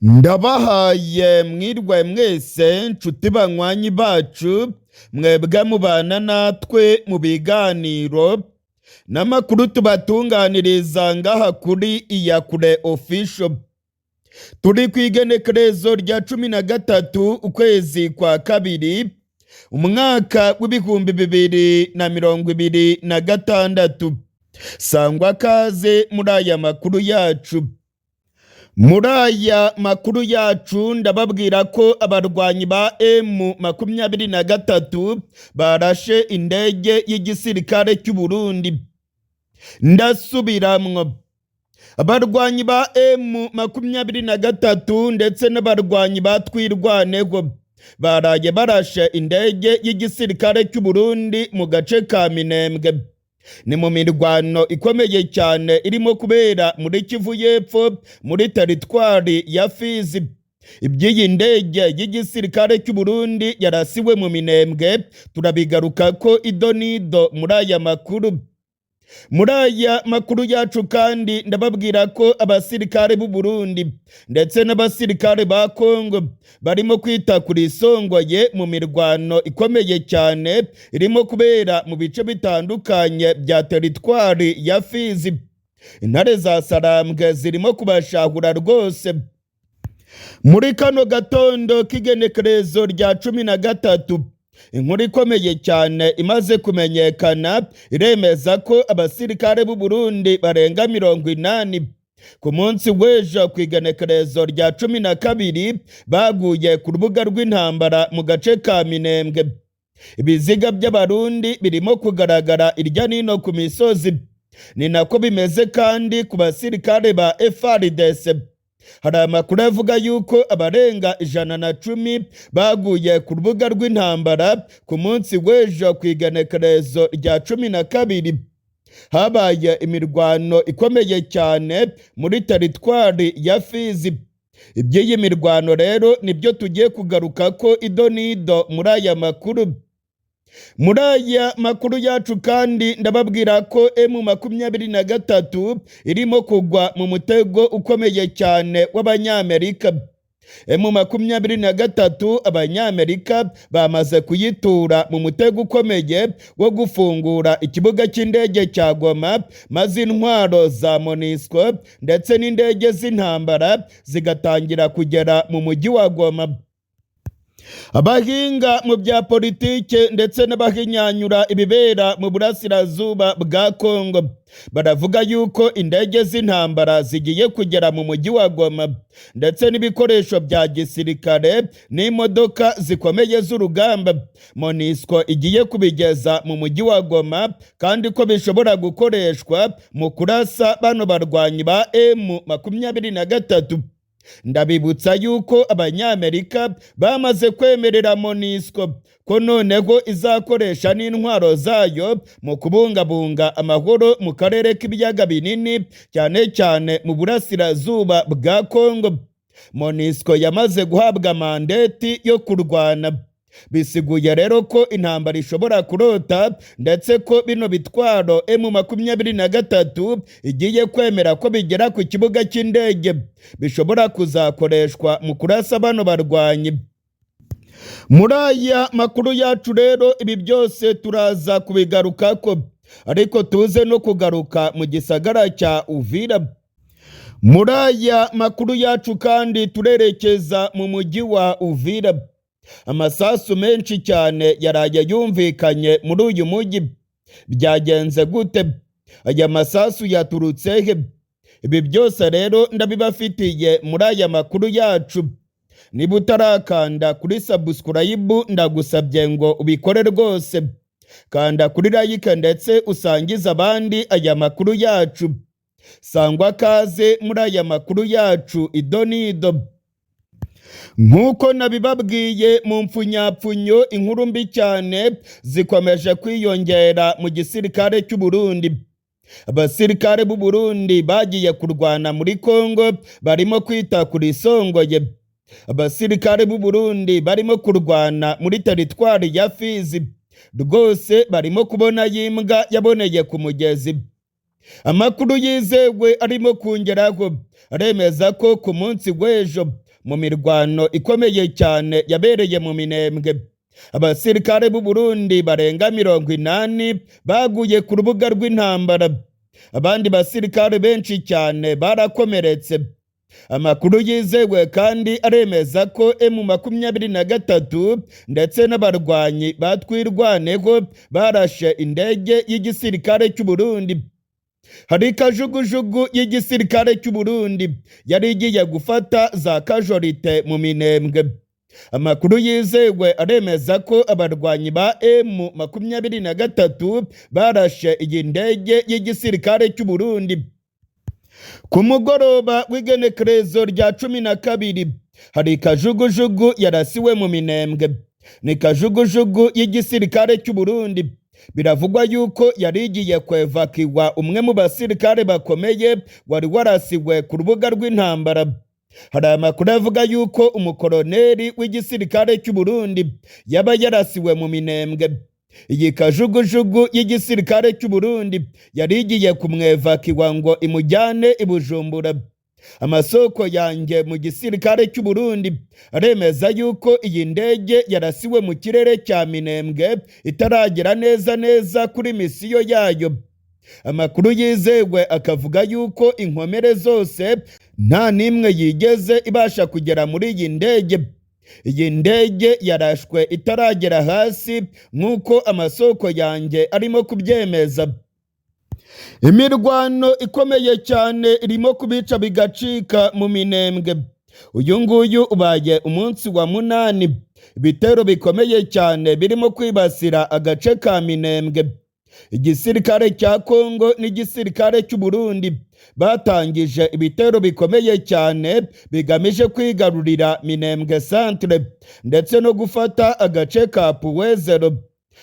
Ndabahaye mwirwe mwese, nshuti banywanyi bacu, mwebwe mubana natwe mu biganiro n'amakuru tubatunganiriza ngaha kuri Iyakure Official. Turi ku igenekerezo rya 13 ukwezi kwa kabiri, umwaka w'2026. Sangwa kaze muri aya makuru yacu. Muri aya makuru yacu ndababwira ko abarwanyi ba M23 barashe indege y'igisirikare cy'u Burundi. Ndasubiramwo: abarwanyi ba M23 ndetse n'abarwanyi ba Twirwaneho baraye barashe indege y'igisirikare cy'u Burundi mu gace ka Minembwe. Ni mu mirwano ikomeye cyane irimo kubera muri Kivu y'Epfo, muri teritwari ya Fizi. Iby'iyi ndege y'igisirikare cy'u Burundi yarasiwe mu Minembwe turabigaruka ko ido n'ido muri aya makuru. Muri aya makuru yacu kandi ndababwira ko abasirikare b'u Burundi ndetse n'abasirikare ba Kongo barimo kwita kuri isongoye mu mirwano ikomeye cyane irimo kubera mu bice bitandukanye bya teritwari ya Fizi. Intare za Sarambwe zirimo kubashahura rwose. Muri kano gatondo k'igenekerezo rya 13, inkuru ikomeye cyane imaze kumenyekana iremeza ko abasirikare b'u Burundi barenga 80 ku munsi w'ejo ku igenekerezo rya 12 baguye ku rubuga rw'intambara mu gace ka Minembwe. Ibiziga by'Abarundi birimo kugaragara irya nino ku misozi. Ni nako bimeze kandi ku basirikare ba FARDC. Hari amakuru avuga yuko abarenga 110 baguye ku rubuga rw'intambara ku munsi w'ejo ku igenekerezo rya 12. Habaye imirwano ikomeye cyane muri teritwari ya Fizi. Iby'iyi mirwano rero nibyo tugiye kugaruka ko ido n'ido muri aya makuru. Muri aya makuru yacu kandi ndababwira ko M23 irimo kugwa mu mutego ukomeye cyane w'Abanyamerika. M23 Abanyamerika bamaze kuyitura mu mutego ukomeye wo gufungura ikibuga cy'indege cya Goma, maze intwaro za MONUSCO ndetse n'indege z'intambara zigatangira kugera mu mujyi wa Goma. Abahinga mu bya politike ndetse n'abahinyanyura ibibera mu burasirazuba bwa Kongo baravuga yuko indege z'intambara zigiye kugera mu mujyi wa Goma, ndetse n'ibikoresho bya gisirikare n'imodoka zikomeye z'urugamba MONUSCO igiye kubigeza mu mujyi wa Goma, kandi ko bishobora gukoreshwa mu kurasa bano barwanyi ba M23. Ndabibutsa yuko Abanyamerika bamaze kwemerera MONUSCO ko noneho izakoresha n'intwaro zayo mu kubungabunga amahoro mu karere k'Ibiyaga Binini, cyane cyane mu burasirazuba bwa Kongo. MONUSCO yamaze guhabwa mandate yo kurwana. Bisiguye rero ko intambara ishobora kurota, ndetse ko bino bitwaro M23 igiye kwemera ko bigera ku kibuga cy'indege bishobora kuzakoreshwa mu kurasa bano barwanyi. Muri aya makuru yacu rero ibi byose turaza kubigarukako, ariko tuze no kugaruka mu gisagara cya Uvira. Muri aya makuru yacu kandi turerekeza mu mujyi wa Uvira. Amasasu menshi cyane yaraye yumvikanye muri uyu mujyi. Byagenze gute? Aya masasu yaturutse he? Ibi byose rero ndabibafitiye muri aya makuru yacu. Niba utarakanda kuri subscribe, ndagusabye ngo ubikore rwose. Kanda kuri like ndetse usangize abandi aya makuru yacu. Sangwa kaze muri aya makuru yacu ido n'ido. Nk'uko nabibabwiye mu mpfunyapfunyo, inkuru mbi cyane zikomeje kwiyongera mu gisirikare cy'u Burundi. Abasirikare b'u Burundi bagiye kurwana muri Kongo barimo kwita kuri isongoye. Abasirikare b'u Burundi barimo kurwana muri teritwari ya Fizi rwose barimo kubona y'imbwa yaboneye ku mugezi. Amakuru yizewe arimo kongeraho aremeza ko ku munsi w'ejo Mu mirwano ikomeye cyane yabereye mu Minembwe, abasirikare b'u Burundi barenga 80 baguye ku rubuga rw'intambara, abandi basirikare benshi cyane barakomeretse. Amakuru yizewe kandi aremeza ko M23 ndetse n'abarwanyi batwirwaneho barashe indege y'igisirikare cy'u Burundi. Hari kajugujugu y'igisirikare cy'u Burundi yari igiye gufata za kajorite mu Minembwe. Amakuru yizewe aremeza ko abarwanyi ba M23 barashe iyi ndege y'igisirikare cy'u Burundi. Ku mugoroba w'igenekerezo rya 12 hari kajugujugu yarasiwe mu Minembwe. Ni kajugujugu y'igisirikare cy'u Burundi. Biravugwa yuko yari igiye kwevakiwa umwe mu basirikare bakomeye wari warasiwe ku rubuga rw'intambara. Hari amakuru avuga yuko umukoroneri w'igisirikare cy'u Burundi yaba yarasiwe mu Minembwe. Iyi kajugujugu y'igisirikare cy'u Burundi yari igiye kumwevakiwa ngo imujyane i Bujumbura. Amasoko yanjye mu gisirikare cy'u Burundi aremeza yuko iyi ndege yarasiwe mu kirere cya Minembwe itaragera neza neza kuri misiyo yayo. Amakuru yizewe akavuga yuko inkomere zose nta n'imwe yigeze ibasha kugera muri iyi ndege. Iyi ndege yarashwe itaragera hasi nk'uko amasoko yanjye arimo kubyemeza. Imirwano ikomeye cyane irimo kubica bigacika mu Minembwe. Uyu nguyu ubaye umunsi wa 8. Ibitero bikomeye cyane birimo kwibasira agace ka Minembwe. Igisirikare cya Kongo n'igisirikare cy'u Burundi batangije ibitero bikomeye cyane bigamije kwigarurira Minembwe centre ndetse no gufata agace ka Puwezero.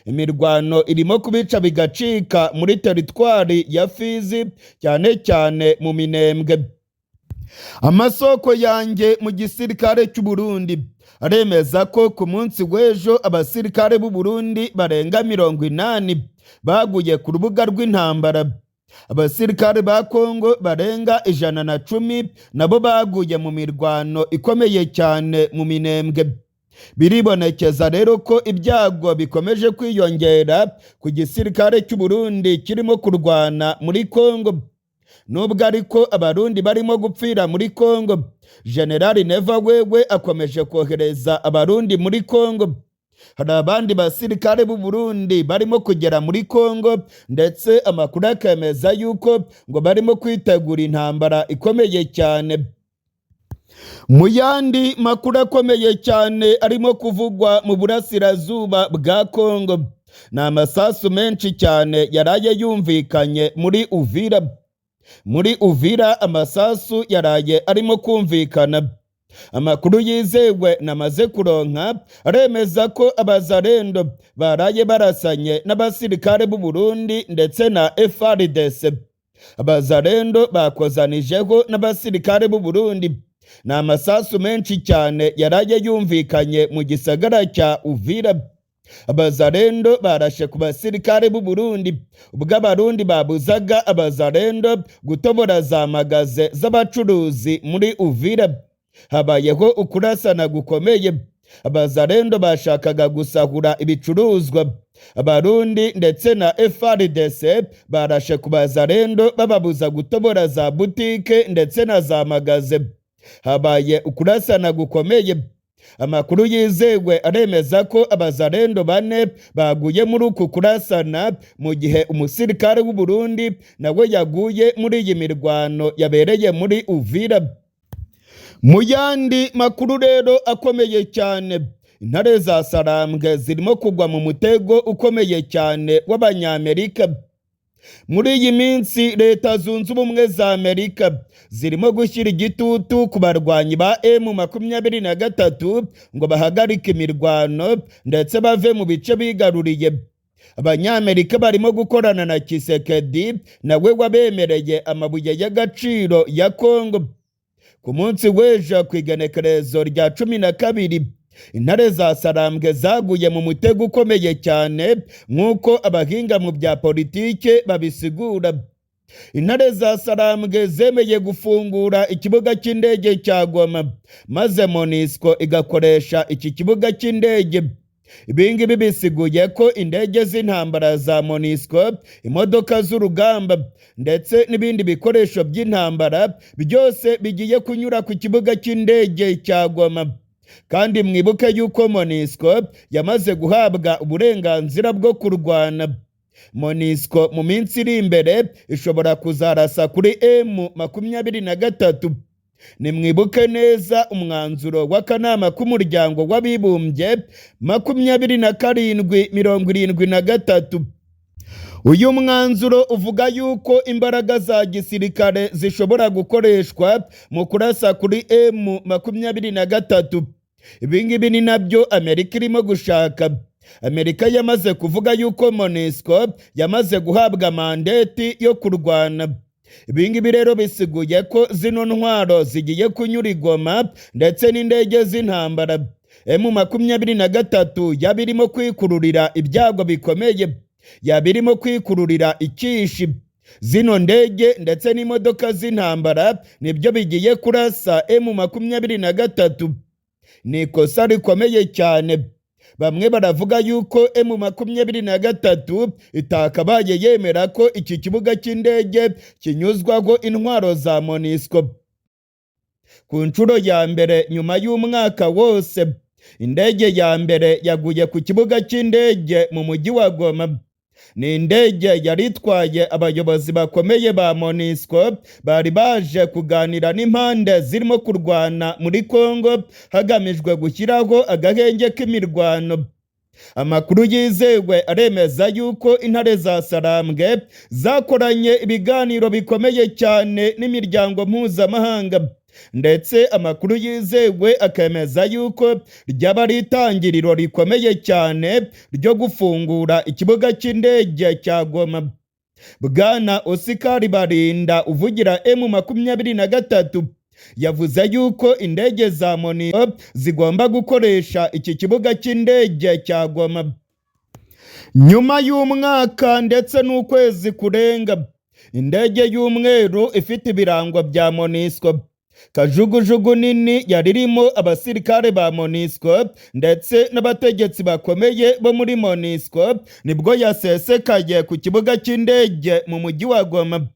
Imirwano irimo kubica bigacika muri teritwari ya Fizi, cyane cyane mu Minembwe. Amasoko yanjye mu gisirikare cy'u Burundi aremeza ko ku munsi w'ejo abasirikare b'u Burundi barenga 80 baguye ku rubuga rw'intambara. Abasirikare ba Kongo barenga 110 nabo baguye mu mirwano ikomeye cyane mu Minembwe. Biribonekeza rero ko ibyago bikomeje kwiyongera ku gisirikare cy'u Burundi kirimo kurwana muri Kongo. Nubwo ariko abarundi barimo gupfira muri Kongo, General Neva wewe akomeje kohereza abarundi muri Kongo. Hari abandi basirikare b'u Burundi barimo kugera muri Kongo, ndetse amakuru akemeza yuko ngo barimo kwitegura intambara ikomeye cyane. Mu yandi makuru akomeye cyane arimo kuvugwa mu burasirazuba bwa Kongo, ni amasasu menshi cyane yaraye yumvikanye muri Uvira. Muri Uvira amasasu yaraye arimo kumvikana. Amakuru yizewe namaze kuronka aremeza ko abazarendo baraye barasanye n'abasirikare b'u Burundi ndetse na FARDC. Abazarendo bakozanijeho n'abasirikare b'u Burundi. Ni amasasu menshi cyane yaraye yumvikanye mu gisagara cya Uvira. Abazarendo barashe ku basirikare b'u Burundi ubwo abarundi babuzaga abazarendo gutobora za magaze z'abacuruzi muri Uvira. Habayeho ukurasana gukomeye. Abazarendo bashakaga gusahura ibicuruzwa. Abarundi ndetse na FARDC barashe ku bazarendo bababuza gutobora za butike ndetse na za magaze. Habaye ukurasana gukomeye. Amakuru yizewe aremeza ko abazarendo 4 baguye muri uku kurasana, mu gihe umusirikare w'u Burundi nawe yaguye muri iyi mirwano yabereye muri Uvira. Mu yandi makuru rero akomeye cyane, intare za Sarambwe zirimo kugwa mu mutego ukomeye cyane w'Abanyamerika. Muri iyi minsi Leta Zunze Ubumwe za Amerika zirimo gushyira igitutu ku barwanyi ba M23 ngo bahagarike imirwano ndetse bave mu bice bigaruriye. Abanyamerika barimo gukorana na Tshisekedi nawe wabemereye amabuye y'agaciro ya Kongo. Ku munsi w'ejo ku igenekerezo rya 12 intare za Sarambwe zaguye mu mutego ukomeye cyane nk'uko abahinga mu bya politike babisigura. Intare za Sarambwe zemeye gufungura ikibuga cy'indege cya Goma, maze MONUSCO igakoresha iki kibuga cy'indege. Ibingibi bisiguye ko indege z'intambara za MONUSCO, imodoka z'urugamba ndetse n'ibindi bikoresho by'intambara byose bigiye kunyura ku kibuga cy'indege cya Goma. Kandi mwibuke yuko MONUSCO yamaze guhabwa uburenganzira bwo kurwana. MONUSCO mu minsi iri imbere ishobora kuzarasa kuri M23. Nimwibuke neza umwanzuro w'akanama k'umuryango w'abibumbye 2773. Uyu mwanzuro uvuga yuko imbaraga za gisirikare zishobora gukoreshwa mu kurasa kuri M23. Ibi ngibi ni nabyo Amerika irimo gushaka. Amerika yamaze kuvuga yuko MONUSCO yamaze guhabwa mandate yo kurwana. Ibi ngibi rero bisiguye ko zino ntwaro zigiye kunyura i Goma ndetse n'indege z'intambara. M23 yaba irimo kwikururira ibyago bikomeye, yaba irimo kwikururira ikishi. Zino ndege ndetse n'imodoka z'intambara nibyo bigiye kurasa M23. Ni ikosa rikomeye cyane. Bamwe baravuga yuko M23 itakabaye yemera ko iki kibuga cy'indege kinyuzwaho intwaro za MONUSCO. Ku nshuro ya mbere nyuma y'umwaka wose, indege ya mbere yaguye ku kibuga cy'indege mu mujyi wa Goma. Ni indege yari itwaye abayobozi bakomeye ba MONUSCO bari baje kuganira n'impande zirimo kurwana muri Congo hagamijwe gushyiraho agahenge k'imirwano. Amakuru yizewe aremeza yuko intare za Sarambwe zakoranye ibiganiro bikomeye cyane n'imiryango mpuzamahanga, ndetse amakuru yizewe akemeza yuko ryaba ari itangiriro rikomeye cyane ryo gufungura ikibuga cy'indege cya Goma. Bwana Oscar Barinda uvugira M23 yavuze yuko indege za MONUSCO zigomba gukoresha iki kibuga cy'indege cya Goma. Nyuma y'umwaka ndetse n'ukwezi kurenga, indege y'umweru ifite ibirango bya MONUSCO, kajugujugu nini yari irimo abasirikare ba MONUSCO ndetse n'abategetsi bakomeye bo muri MONUSCO, nibwo yasesekaye ku kibuga cy'indege mu mujyi wa Goma.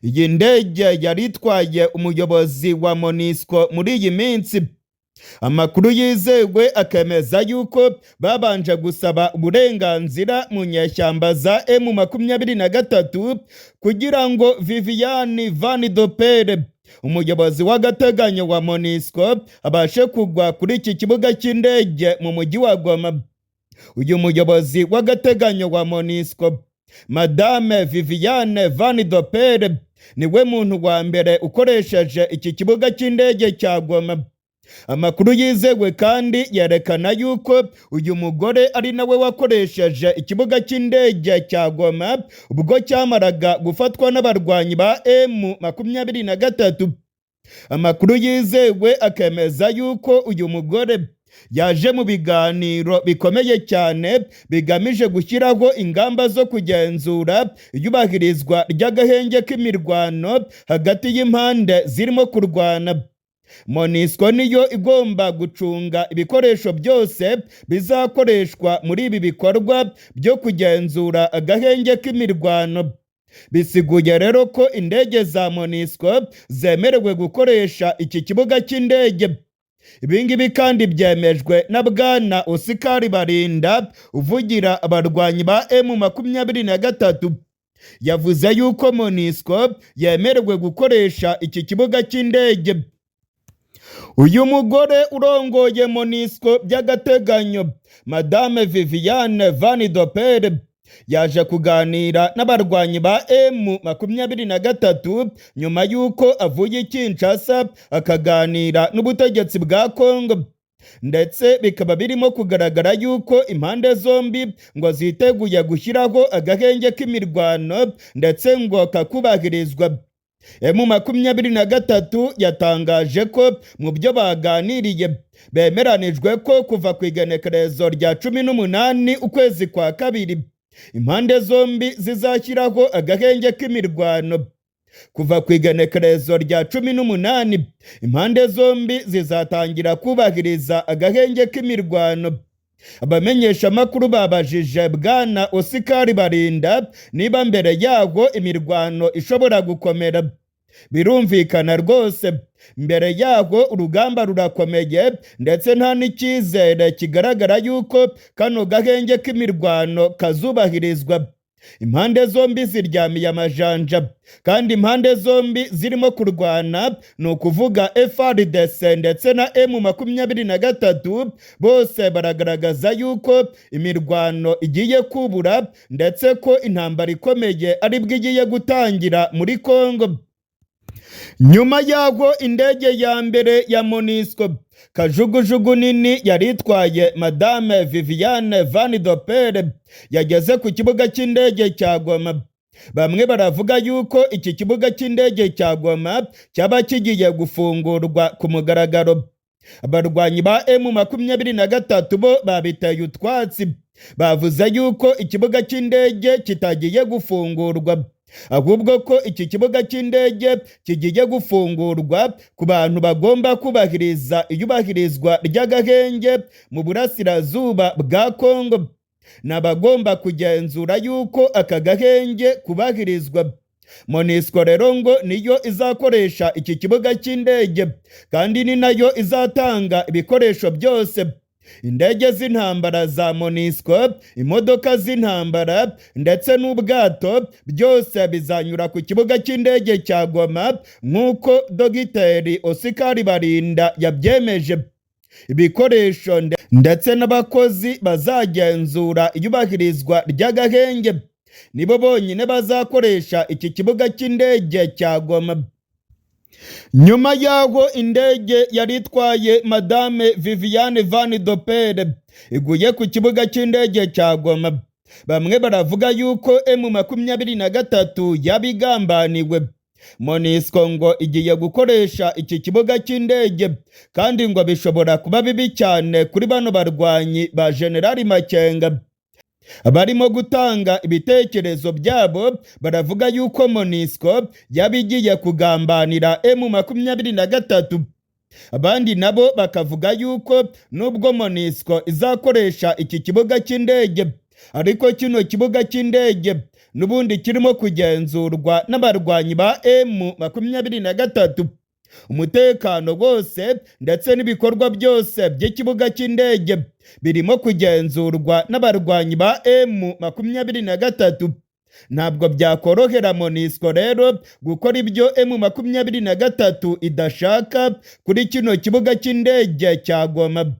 Iyi ndege yari itwaye umuyobozi wa MONUSCO muri iyi minsi. Amakuru yizewe akemeza yuko babanje gusaba uburenganzira mu nyeshyamba za M23 kugira ngo Viviane Van Dopere, umuyobozi w'agateganyo wa MONUSCO, abashe kugwa kuri iki kibuga cy'indege mu mujyi wa Goma. Uyu muyobozi w'agateganyo wa MONUSCO, Madame Viviane Van Dopere, niwe muntu wa mbere ukoresheje iki kibuga cy'indege cya Goma. Amakuru yizewe kandi yerekana yuko uyu mugore ari nawe wakoresheje ikibuga cy'indege cya Goma ubwo cyamaraga gufatwa n'abarwanyi ba M23. Amakuru yizewe akemeza yuko uyu mugore yaje mu biganiro bikomeye cyane bigamije gushyiraho ingamba zo kugenzura iyubahirizwa ry'agahenge k'imirwano hagati y'impande zirimo kurwana. MONUSCO niyo igomba gucunga ibikoresho byose bizakoreshwa muri ibi bikorwa byo kugenzura agahenge k'imirwano. Bisiguye rero ko indege za MONUSCO zemerewe gukoresha iki kibuga cy'indege. Ibi ngibi kandi byemejwe na Bwana Oscar Barinda uvugira abarwanyi ba M23. Yavuze yuko MONUSCO yemerewe gukoresha iki kibuga cy'indege. Uyu mugore urongoye MONUSCO by'agateganyo, Madame Viviane Van Dopere, yaje kuganira n'abarwanyi ba M23 nyuma y'uko avuye i Kinshasa akaganira n'ubutegetsi bwa Congo, ndetse bikaba birimo kugaragara yuko impande zombi ngo ziteguye gushyiraho agahenge k'imirwano ndetse ngo kakubahirizwa. M23 yatangaje ko mu byo baganiriye bemeranijwe ko kuva ku igenekerezo rya 18 ukwezi kwa kabiri Impande zombi zizashyiraho agahenge k'imirwano. Kuva ku igenekerezo rya 18, impande zombi zizatangira kubahiriza agahenge k'imirwano. Abamenyeshamakuru babajije Bwana Oscar Barinda niba mbere yaho imirwano ishobora gukomera. Birumvikana rwose, mbere yaho urugamba rurakomeye, ndetse nta n'icyizere kigaragara yuko kano gahenge k'imirwano kazubahirizwa. Impande zombi ziryamiye amajanja, kandi impande zombi zirimo kurwana, ni ukuvuga FARDC ndetse na M23, bose baragaragaza yuko imirwano igiye kubura, ndetse ko intambara ikomeye aribwo igiye gutangira muri Kongo. Nyuma y'aho indege ya mbere ya MONUSCO, kajugujugu nini yari itwaye Madame Viviane Van Dopere, yageze ku kibuga cy'indege cya Goma, bamwe baravuga yuko iki kibuga cy'indege cya Goma cyaba kigiye gufungurwa ku mugaragaro. Abarwanyi ba M23 bo babiteye utwatsi, bavuze yuko ikibuga cy'indege kitagiye gufungurwa, ahubwo ko iki kibuga cy'indege kigiye gufungurwa ku bantu bagomba kubahiriza iyubahirizwa ry'agahenge mu burasirazuba bwa Kongo, n'abagomba kugenzura yuko aka gahenge kubahirizwa. MONUSCO rero ngo niyo izakoresha iki kibuga cy'indege, kandi ni nayo izatanga ibikoresho byose: indege z'intambara za MONUSCO, imodoka z'intambara ndetse n'ubwato, byose bizanyura ku kibuga cy'indege cya Goma, nk'uko Dogiteri Oscar Barinda yabyemeje. Ibikoresho ndetse n'abakozi bazagenzura iyubahirizwa ry'agahenge nibo bonyine bazakoresha iki kibuga cy'indege cya Goma. Nyuma y'aho indege yari itwaye Madame Viviane Van Dopere iguye ku kibuga cy'indege cya Goma, bamwe baravuga yuko M23 yabigambaniwe. MONUSCO ngo igiye gukoresha iki kibuga cy'indege, kandi ngo bishobora kuba bibi cyane kuri bano barwanyi ba Generali Makenga. Barimo gutanga ibitekerezo byabo, baravuga yuko MONUSCO yaba igiye kugambanira M23. Abandi nabo bakavuga yuko nubwo MONUSCO izakoresha iki kibuga cy'indege, ariko kino kibuga cy'indege n'ubundi kirimo kugenzurwa n'abarwanyi ba M23. Umutekano wose ndetse n'ibikorwa byose by'ikibuga cy'indege birimo kugenzurwa n'abarwanyi ba M23. Ntabwo byakorohera MONUSCO rero gukora ibyo M23 idashaka kuri kino kibuga cy'indege cya Goma.